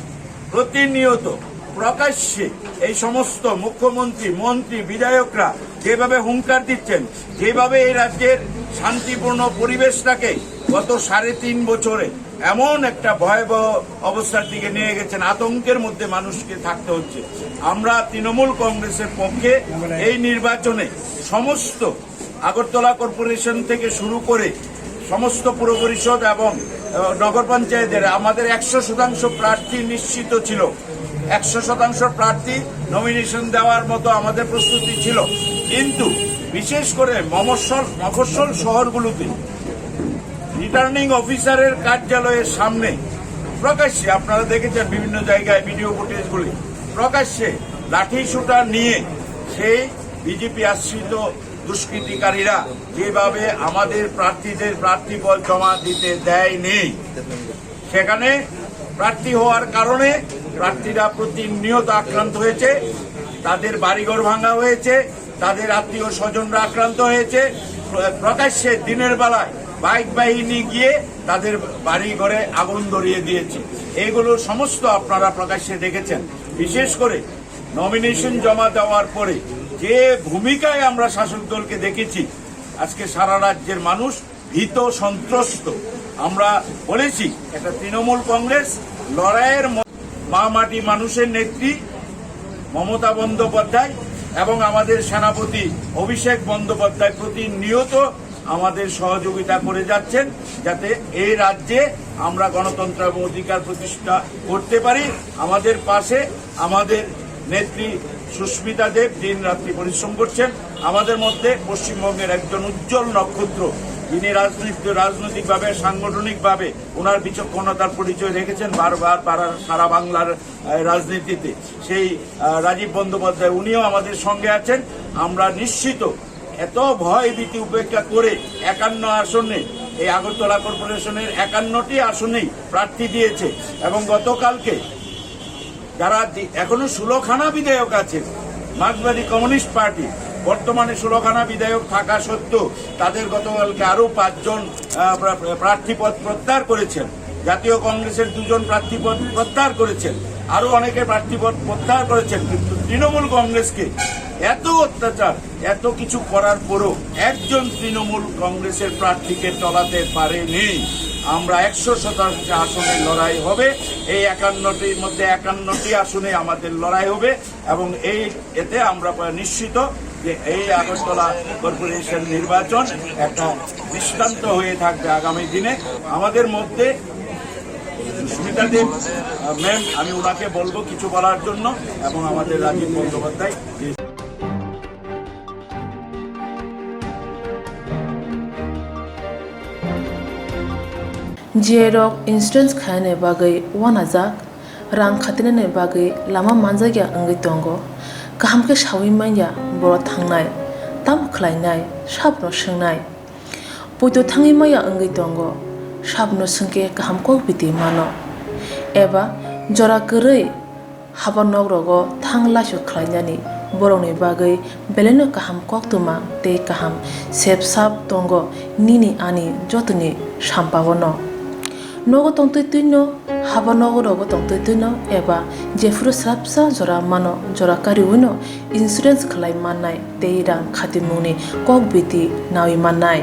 প্রতিনিয়ত প্রকাশ্যে এই সমস্ত মুখ্যমন্ত্রী, মন্ত্রী, বিধায়করা যেভাবে হুঙ্কার দিচ্ছেন, যেভাবে এই রাজ্যের শান্তিপূর্ণ পরিবেশটাকে গত সাড়ে তিন বছরে এমন একটা ভয়াবহ অবস্থার দিকে নিয়ে গেছেন, আতঙ্কের মধ্যে মানুষকে থাকতে হচ্ছে। আমরা তৃণমূল কংগ্রেসের পক্ষে এই নির্বাচনে সমস্ত আগরতলা কর্পোরেশন থেকে শুরু করে সমস্ত পুর পরিষদ এবং, আহ, নগর পঞ্চায়েতের আমাদের একশো শতাংশ প্রার্থী নিশ্চিত ছিল, একশো শতাংশ প্রার্থী নমিনেশন দেওয়ার মতো আমাদের প্রস্তুতি ছিল। কিন্তু বিশেষ করে মফস্বল, মফস্বল শহরগুলোতে রিটার্নিং অফিসারের কার্যালয়ের সামনে প্রকাশ্যে, আপনারা দেখেছেন বিভিন্ন জায়গায় ভিডিও ফুটেজগুলি, প্রকাশ্যে লাঠি সোটা নিয়ে সেই বিজেপি আশ্রিত দুষ্কৃতিকারীরা যেভাবে আমাদের প্রার্থীদের প্রার্থী পদ জমা দিতে দেয়নি, সেখানে প্রার্থী হওয়ার কারণে প্রার্থীরা প্রতিনিয়ত আক্রান্ত হয়েছে, তাদের বাড়িঘর ভাঙা হয়েছে, তাদের আত্মীয় স্বজনরা আক্রান্ত হয়েছে। প্র-, প্রকাশ্যে দিনের বেলায় বাইক বাহিনী গিয়ে তাদের বাড়ি ঘরে আগুন ধরিয়ে দিয়েছে। এগুলো সমস্ত আপনারা প্রকাশ্যে দেখেছেন। বিশেষ করে নমিনেশন জমা দেওয়ার পরে যে ভূমিকায় আমরা শাসক দলকে দেখেছি, আজকে সারা রাজ্যের মানুষ ভীত সন্ত্রস্ত। আমরা বলেছি, একটা তৃণমূল কংগ্রেস লড়াইয়ের ম-, মা মাটি মানুষের নেত্রী মমতা বন্দ্যোপাধ্যায় এবং আমাদের সেনাপতি অভিষেক বন্দ্যোপাধ্যায় প্রতিনিয়ত আমাদের সহযোগিতা করে যাচ্ছেন, যাতে এই রাজ্যে আমরা গণতন্ত্র এবং অধিকার প্রতিষ্ঠা করতে পারি। আমাদের পাশে আমাদের নেত্রী সুস্মিতা দেব দিন রাত্রি পরিশ্রম করছেন। আমাদের মধ্যে পশ্চিমবঙ্গের একজন উজ্জ্বল নক্ষত্র, যিনি রাজনীতি, রাজনৈতিকভাবে, সাংগঠনিকভাবে ওনার বিচক্ষণতার পরিচয় রেখেছেন বারবার, বারবার সারা বাংলার, আহ, রাজনীতিতে। সেই, আহ, রাজীব বন্দ্যোপাধ্যায়, উনিও আমাদের সঙ্গে আছেন। আমরা নিশ্চিত এত ভয় ভীতি উপেক্ষা করে একান্ন আসনে, এই আগরতলা কর্পোরেশনের একান্নটি আসনেই প্রার্থী দিয়েছে। এবং গতকালকে যারা দি-, এখনো ষোলোখানা বিধায়ক আছে মার্ক্সবাদী কমিউনিস্ট পার্টি, বর্তমানে ষোলোখানা বিধায়ক থাকা সত্ত্বেও তাদের গতকালকে আরও পাঁচজন, আহ, প্রা-, প্রার্থীপদ প্রত্যাহার করেছেন। জাতীয় কংগ্রেসের দুজন প্রার্থীপদ প্রত্যাহার করেছেন, আরও অনেকে প্রার্থীপদ প্রত্যাহার করেছেন, কিন্তু তৃণমূল কংগ্রেসকে এত অত্যাচার, এত কিছু করার পরও একজন তৃণমূল কংগ্রেসের প্রার্থীকে টলাতে পারেনি। আমরা একশো শতাংশ আসনে লড়াই হবে, এই একান্নটির মধ্যে একান্নটি আসনে আমাদের লড়াই হবে এবং এই, এতে আমরা প্রায় নিশ্চিত যে এই আগরতলা কর্পোরেশন নির্বাচন একটা দৃষ্টান্ত হয়ে থাকবে আগামী দিনে। আমাদের মধ্যে সুস্মিতা দেব, আহ, ম্যাম, আমি ওনাকে বলবো কিছু বলার জন্য, এবং আমাদের রাজীব Bandyopadhyay. Jerok insurance khainani bagwi uanajak, rang khatinani bagwi lama manjakya wngwi tongo. Kaham khe saui manya borok thangnai, tamo khlainai, sabno swngnai. Poito thangwi maya wngwi tongo, sabno swngkhe kaham kok biti mano. Eba jora kwrwi haba nok rogo thang laisu khlainani borokni bagwi belaino kaham koktwma tei kaham sep sap tongo nini ani jotoni sampao no. Nogo tongtwi twino, haba nogo rogo tongtwi twino eba jephuru srapsa jora mano, jora kariwino insurance khlai mannai tei rang khatimungni kok biti nawi mannai.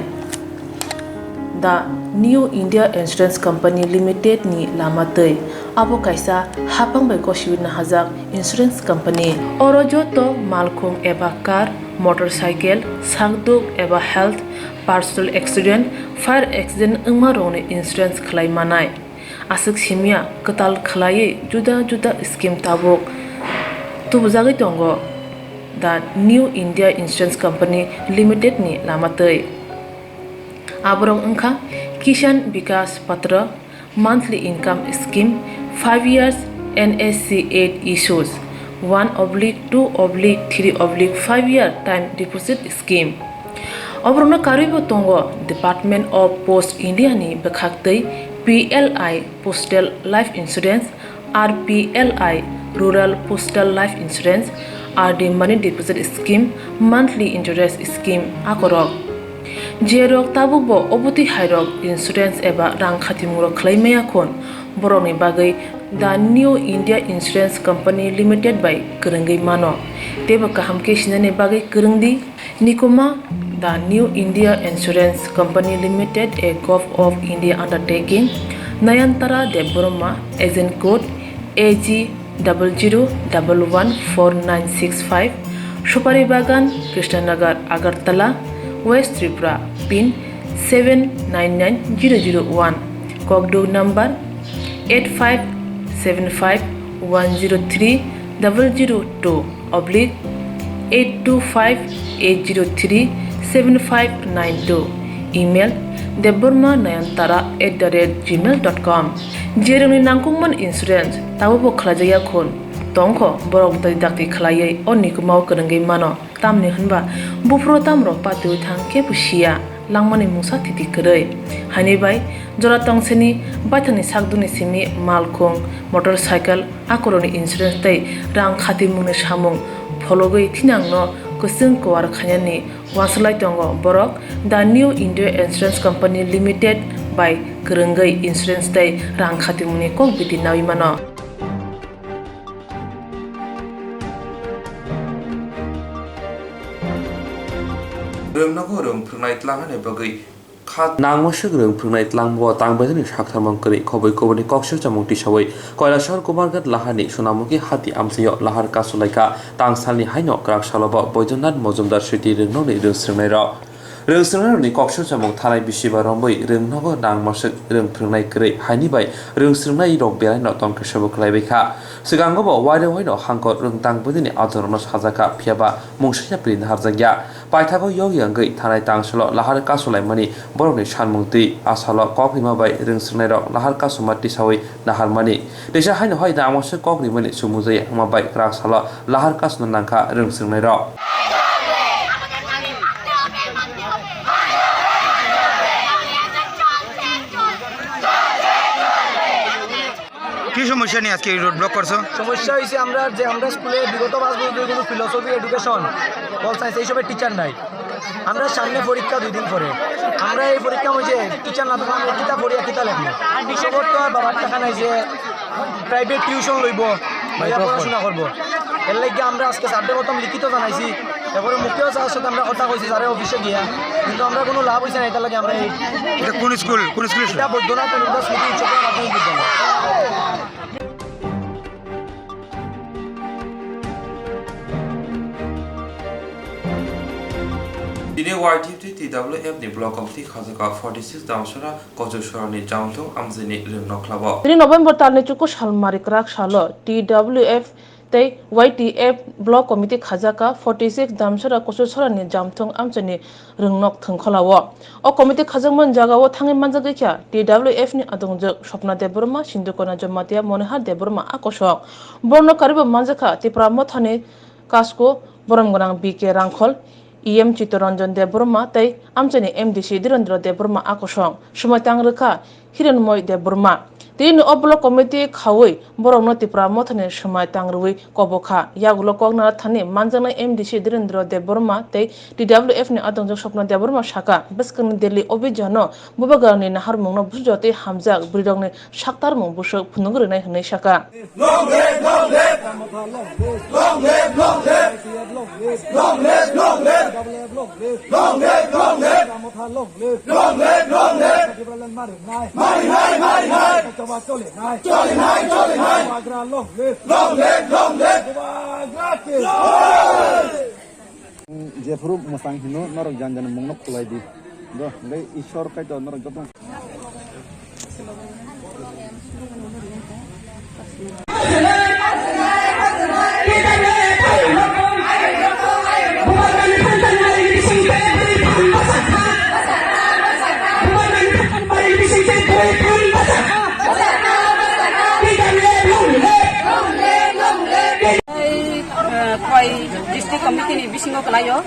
The New India Insurance Company Limited ni lama twi. Abo kaisa hapang bai gosiwi nahajak insurance company. Oro joto malkhung eba car, motorcycle, sakduk eba health, personal accident, fire accident wngmarokni insurance khlai manai. Aswk simiya kwtal khlaiwi juda juda scheme tabuk tubujagwi tongo the New India Insurance Company Limited ni lama twi. Aborok wngkha Kisan Vikas Patra, monthly income scheme, five years N S C eight issues, one oblique two oblique three oblique five year time deposit scheme. Oborokno karwibo tongo Department of Post India ni bwkhaktwi P L I Postal Life Insurance, R P L I Rural Postal Life Insurance, R D Money Deposit Scheme, Monthly Interest Scheme akorok. Jerok tabukbo obotwi hairok insurance eba rang khatimungrok khlai maya khun, borokni bagwi The New India Insurance Company Limited bai kwrwngwi mano. Teibo kaham khe sinani bagwi kwrwngdi. Nikuma, The New India Insurance Company Limited, a Govt of India undertaking, Nayantara Debbarma, agent code A G double zero double one four nine six five, Supari Bagan, Krishnanagar, Agartala, West Tripura, pin seven nine nine zero zero one, kokduk number eight five seven five one zero three double zero two oblique eight two five eight zero three seven five nine two, email debbarma nayantara at the rate gmail dot com. Jerokni nangkukmani insurance tabukbo khlaijakya khun tongkho, borok dakti khlaiwi o nikumao kwrwngwi mano. Tamni hwnba buphuru tamrok patiwi thang kebo siya, langmani mungsa thiti kwrwi. Haini bai jora tongsini baithangni sakduni simi malkhung, motorcycle, akorokni insurance tei rang khatimungni samung phologwi thinangno kwchwng kuar khainani uansuk lai tongo borok The New India Insurance Company Limited bai kwrwngwi insurance tei rang khatimungni kok biti naui mano. Rwngnogo rwng phwrwngnai tlangnani bagwi kha. Nangma swk rwng phwrwngnai tlangmao tangbaithani saktharmung kwrwi khobwi kubuni kok singchamung tisawi Kailasahar Kumarghat Laharni Sonamukhi hati amchaio lahar kasulaikha. Tangsalni haino kwrak salobo Boidyanath Mojumdar Sriti rwngnokni rwng swrwngnairok. Rwng swrwngnairokni kok singchamung thanai bisi ba romwi rwngnogo nangmaswk rwng phwrwngnai kwrwi haini bai rwng swrwngnairok belaino tongkhe sobo khlaibaikha. Swkangobo wairok waino hangkor rwng tangbwdini adorokno sajakha, phiyaba mungsanya piri naharjakya. Paithago yog yangwi thanai tangsalo lahar kasulaimani borokni sanmung twi asalo kok rima bai rwng swrwngnairok lahar kasuma tisawi naharmani. Teisa haino hai nangmaswk kok rimani sumujaya wngma bai kwrak salo lahar kasuna nangkha rwng swrwngnairok. কি সমস্যা নিয়ে আজকে এই road block করছো? সমস্যা হয়েছে আমরা যে আমরা স্কুলে বিগত পাঁচ বছর ধরে কোনো ফিলোসফি, এডুকেশন, পল সায়েন্স এইসবের টিচার নাই। আমরা সামনে পরীক্ষা দুই দিন পরে, আমরা এই পরীক্ষা হয়েছে টিচার না থাকলে আমরা কিতা পড়িয়া কিতা লেখবো? কৃষকর তো আর বাবার টাকা নাই যে প্রাইভেট টিউশন লইব, লইয়া পড়াশোনা করবো। এর লাগি আমরা আজকে স্যারদের প্রথম লিখিত জানাইছি, এরপরে মুখেও স্যারের সাথে আমরা কথা কইছি স্যারের অফিসে গিয়া, কিন্তু আমরা কোনো লাভ হইছে না। এটা লাগে আমরা এই এটা কোন স্কুল, কোন স্কুল? এটা বৈদ্যনাথ অনুদাস স্মৃতি উচ্চতর মাধ্যমিক বিদ্যালয়। Tini Y T F tei T W F ni block committee khajaka forty six damsara Kochuk sorani Jamthung amchaini rwng nokhlabo. Tini November talni chuku salmari kwrak salo T W F tei Y T F block committee khajaka forty six damsara Kochuk sorani Jamthung amchaini rwngnok thwngkholao. O committee khajakmani jagao thangwi manjagwi kha T W F ni adongjwk Swpna Debbarma, Sindhukona Jamatia, Monihar Debbarma a kosok. Borokno karwibo manjakha Tipra Mothani Kasko, borom gwnang B K Rangkhol, E M Chittaranjan Debbarma tei amchaini M D C Dhirendra Debbarma a kosong. Swmai tang rwkha Hiranmoy Debbarma. Tini o block committee khaui borokno Tipra Mothani swmai tang rwui kobokha. Yagulo kok nana thani manjaknai M D C Dhirendra Debbarma tei T W F ni adongjwk Swpna Debbarma saka, bwskangni Delhi obhijano bubagrani naharmungno bujotwi hamjak bwrwirokni saktarmung bwswk phunugwi rwnai hwnwi saka. Long live, long live. Long live, long live. Long live, long live. Long live, long live. Long live, long live. Long live, long live. Mari, mari, mari, mari. Choli nai, choli nai. Long live, long live. Jephuru mwsang hino norok jan jan mungno khulai di. Do, le Ishwar kai to norok joto. Khowai district committee ni bisingo kwlaio.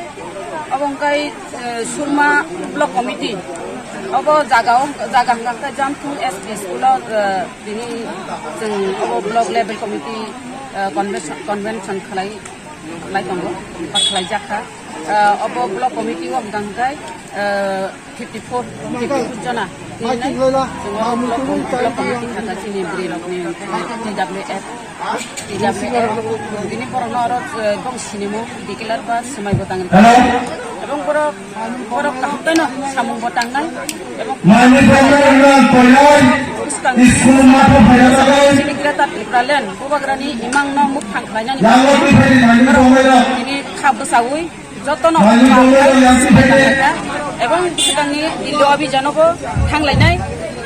Obo wngkha, eh, Surma Block Committee. Obo jaga o, jaga hwnkha khe Jamthung S P school o, eh, tini chwng obo block level committee, eh, convention, convention khlai, khlai tongo, ba khlai jak kha. Eh, obo block committee o hwnkha hwnkhe, eh, fifty four, fifty four jona. Tini nai chwng obo block, block committee kha kha chini bwrwi rok ni hwnkhe T W F. T W F, bini borokno oro, eh, bong sinimo declare ba swmai bo tangri. Hello? Ebong borok, borok kaham no samung bo tangnai. Ebong Mani program na koyai, bwskang school mato phaya bagwi. Chini Greater Tipraland, Bubagrani imang no muphang khlainani. Yango twi phai di mani tongwai rok. Tini kha bwsawi. Jotono Mani tongwi rok yang twi phai di. Ebong bwskangni Delhi obhijano bo thanglainai,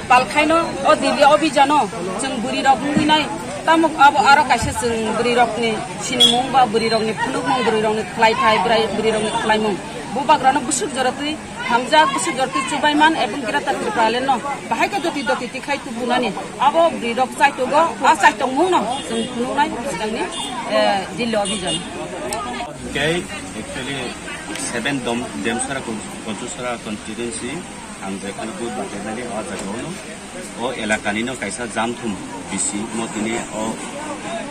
palkhaino o Delhi obhijano chwng bwrwi rok wngwi nai. Tamo abo aro kaisa chwng bwrwi rokni sinimung ba bwrwi rokni phunukmung, bwrwi rokni khlaithai, bwrai, bwrwi rokni khlaimung. Bubagrano bwswk jora twi hamjak, bwswk jora twi chubaiman ebong Greater Tipralandno bahai khe doti doti tikhai tubunani. Abo bwrwi rok chaitogo, a chaitokmungno chwng phunuknai bwskangni, eh, Delhi obhijan. Kei actually seven Dom-, Demsara con-, Konchusara constituency, ang jekhano vote batainani o jaga ono. O elakani no kaisa Jamthum bisi mo tini o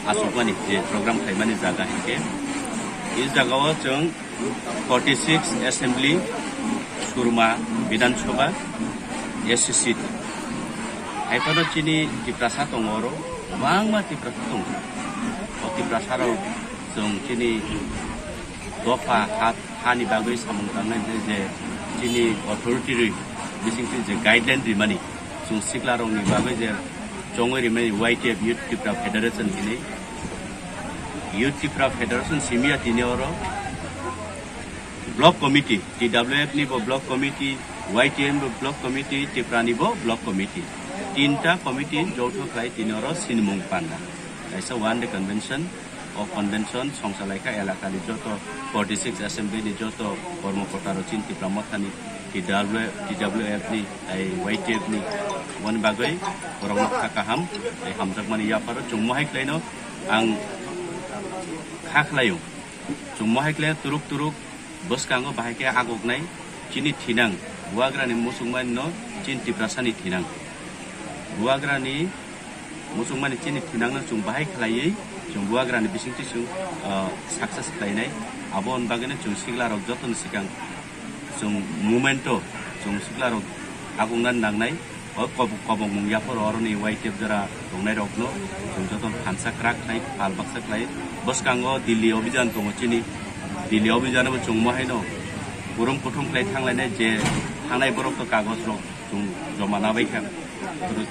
asukmani je program khaimani jaga hinkhe. E jaga o chwng forty six assembly, Surma Bidhan Sabha, S C seat. Haiphano chini Tiprasa tongo oro, kwbangma Tiprasa tongo. O Tiprasa rok chwng chini dopha ha, hani bagwi samung tangnai je, je chini authority rwi bisingtwi je guideline rimani, chwng sikla rokni bagwi je chongwi rimani Y T F, Youth Tipra Federation hinwi. Youth Tipra Federation simiya tini oro block committee, T W F ni bo block committee, Y T M bo block committee, Tipra ni bo block committee. Tinta committee joto khlai tini oro sinimung panda. Kaisa one day convention, o convention songsalai kha elakani joto forty six assembly ni joto kormokota rok chini Tipra Motha ni T W, T W F ni, ai Y T F ni, wani bagwi borokno kha kaham, ai hamjakmani yapharo chwng mohai khlaino ang kha khlaio. Chwng mohai khlaino turuk turuk bwskango bahai khe agoknai chini thinang, Bubagrani muchungmani no chini Tiprasani thinang. Bubagrani muchungmani chini thinangno chwng bahai khlaiwi chwng Bubagrani bisingtwi chwng, ah, success khlainai. Abo wng bagwino chwng siklarok jotoni swkang chwng movement-o chwng siklarok agungna nangnai. O kobok, kobokmung yapharo oroni Y T F jora tongnairokno chwng jotono thansa kwrak khlai, pal baksa khlai. Bwskango Delhi obhijan tongo chini. Delhi obhijano bo chwng mohaino kurum kuthum khlai thanglainai, je thangnai borok to kagoj rok chwng joma nabai kha.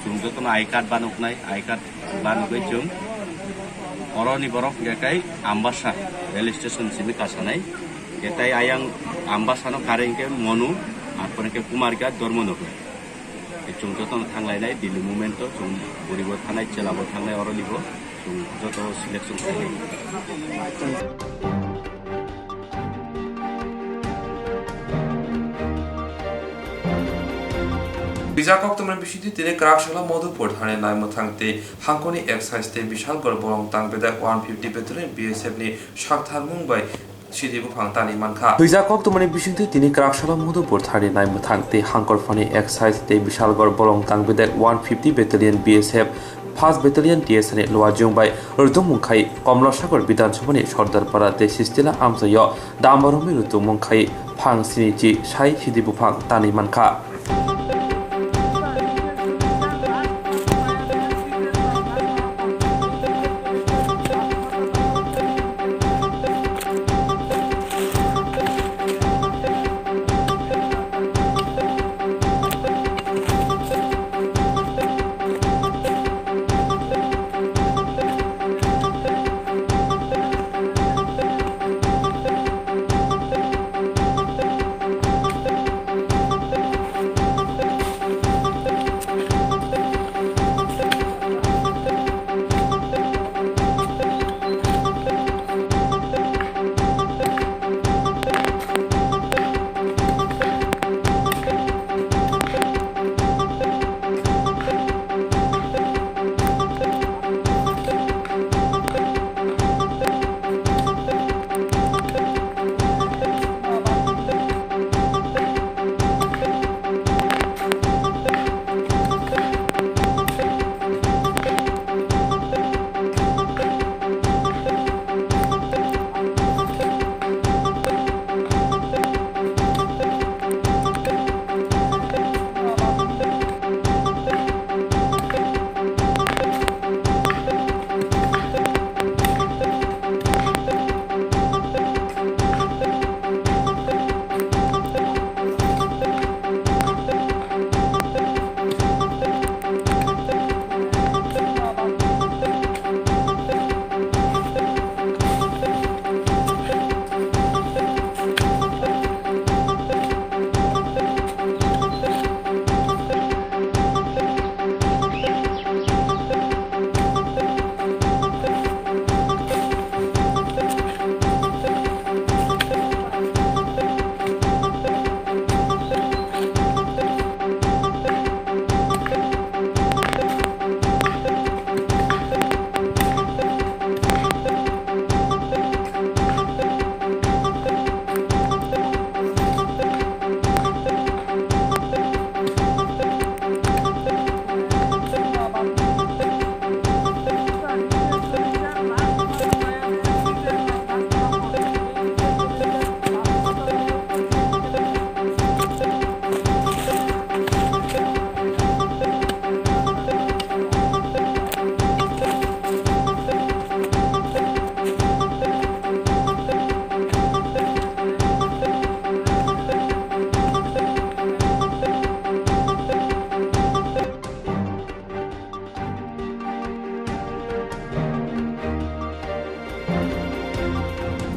Chwng jotono I card banoknai, I card banogwi chwng oroni borok hwnkhe kai Ambasa rail station simi kasanai. Hwnkhe tai ayang Ambasano karwi hwnkhe Monu, arpore hwnkhe Kumarghat, Dharmanagar. Chwng jotono thanglainai Delhi movement-o, chwng buribo thanai, chelabo thangnai, oronibo chwng joto selection khlainai. Twijak koktwmani bisingtwi tini Kraksala Madhupur thani naimwthang tei hangkoni excise tei Bishalgarh bolong tang bedek one fifty Battalion B S F ni saktharmung bai sidi buphang tani mankha. Twijak koktwmani bisingtwi tini Kraksala Madhupur thani naimwthang tei hangkor phani excise tei Bishalgarh bolong tang bedek one fifty Battalion B S F First Battalion T S R ni luajwng bai rwtwngmung khai Komlasagor Bidhan Sabha ni Sardar Para tei Sistila amchaio damba romwi rwtwngmung khai phang sinichi sai sidi buphang tani mankha.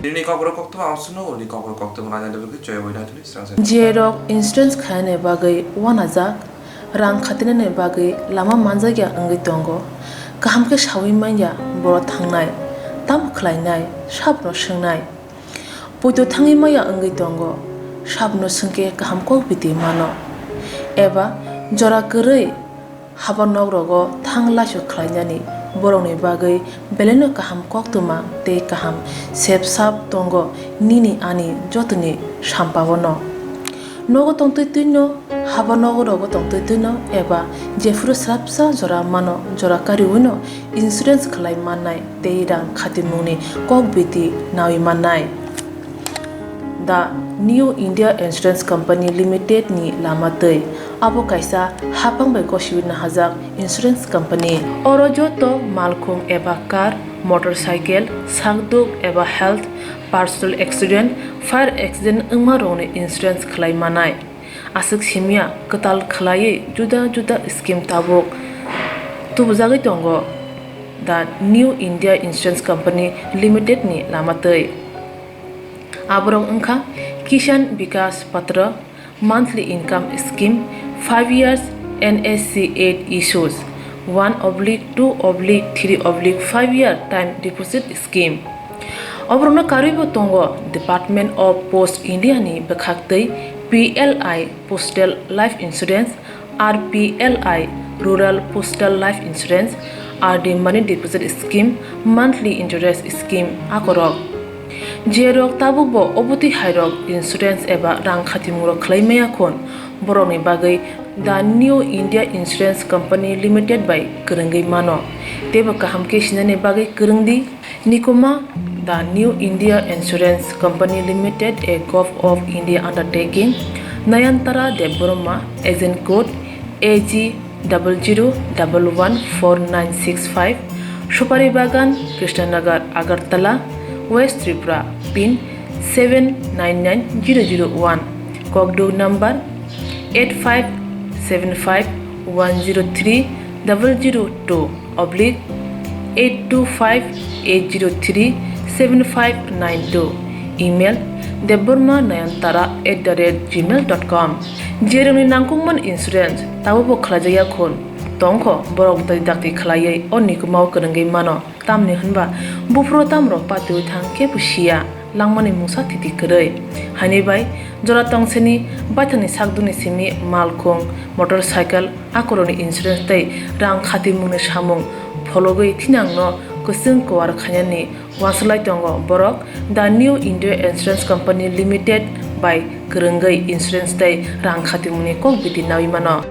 Nini kokrok koktwma amswkno uni kokrok koktwma laina dwbwkhe chwewai naituli srangsa. Jerok insurance khainani bagwi uanajak, rang khatinani bagwi lama manjakya wngwi tongo. Kaham khe saui manya boro thangnai, tamo khlainai, sabno swngnai. Poito thangwi maya wngwi tongo, sabno swngkhe kaham kok biti mano. Eba jora kwrwi haba nok rogo thang laisu khlainani borokni bagwi belaino kaham koktwma tei kaham sep sap tongo nini ani jotoni sampao no. Nogo tongtwi twino, haba nogo rogo tongtwi twino eba jephuru swrapsa jora mano, jora kariwino insurance khlai mannai tei rang khatimungni kok biti naui mannai. The New India Insurance Company Limited ni lama twi. Abo kaisa haphang bai gosiwi nahajak insurance company. Oro joto malkhung eba car, motorcycle, sakduk eba health, personal accident, fire accident wngma rokni insurance khlai manai. Aswk simya kwtal khlaiwi juda juda scheme tabuk tubujagwi tongo The New India Insurance Company Limited ni lama twi. Aborok wngkha Kisan Vikas Patra, monthly income scheme, five years N S C eight issues, one oblique two oblique three oblique five year time deposit scheme. Oborokno karwibo tongo Department of Post India ni bwkhaktwi P L I Postal Life Insurance, R P L I Rural Postal Life Insurance, R D Money Deposit Scheme, Monthly Interest Scheme akorok. Jerok tabukbo obotwi hairok insurance eba rang khatimungrok khlai maya khun, borokni bagwi The New India Insurance Company Limited bai kwrwngwi mano. Teibo kaham khe sinani bagwi kwrwng di. Nikuma, The New India Insurance Company Limited, a Govt of India undertaking, Nayantara Debbarma, agent code A G double zero double one four nine six five, Supari Bagan, Krishnanagar, Agartala, West Tripura, pin seven nine nine zero zero one, kokduk number eight five seven five one zero three double zero two oblique eight two five eight zero three seven five nine two, email debbarma nayantara at the rate gmail dot com. Jerokni nangkukmani insurance tabukbo khlaijakya khun tongkho, borok dakti khlaiwi o nikumao kwrwngwi mano. Tamni hwnba buphuru tamrok patiwi thang kebo siya, langmani mungsa thiti kwrwi. Haini bai jora tongseni baithangni sakduni simi malkhung, motorcycle, akorokni insurance tei rang khatimungni samung phologwi thinangno kwchwng kuar khainani uansuk lai tongo borok The New India Insurance Company Limited bai kwrwngwi insurance tei rang khatimungni kok biti naui mano.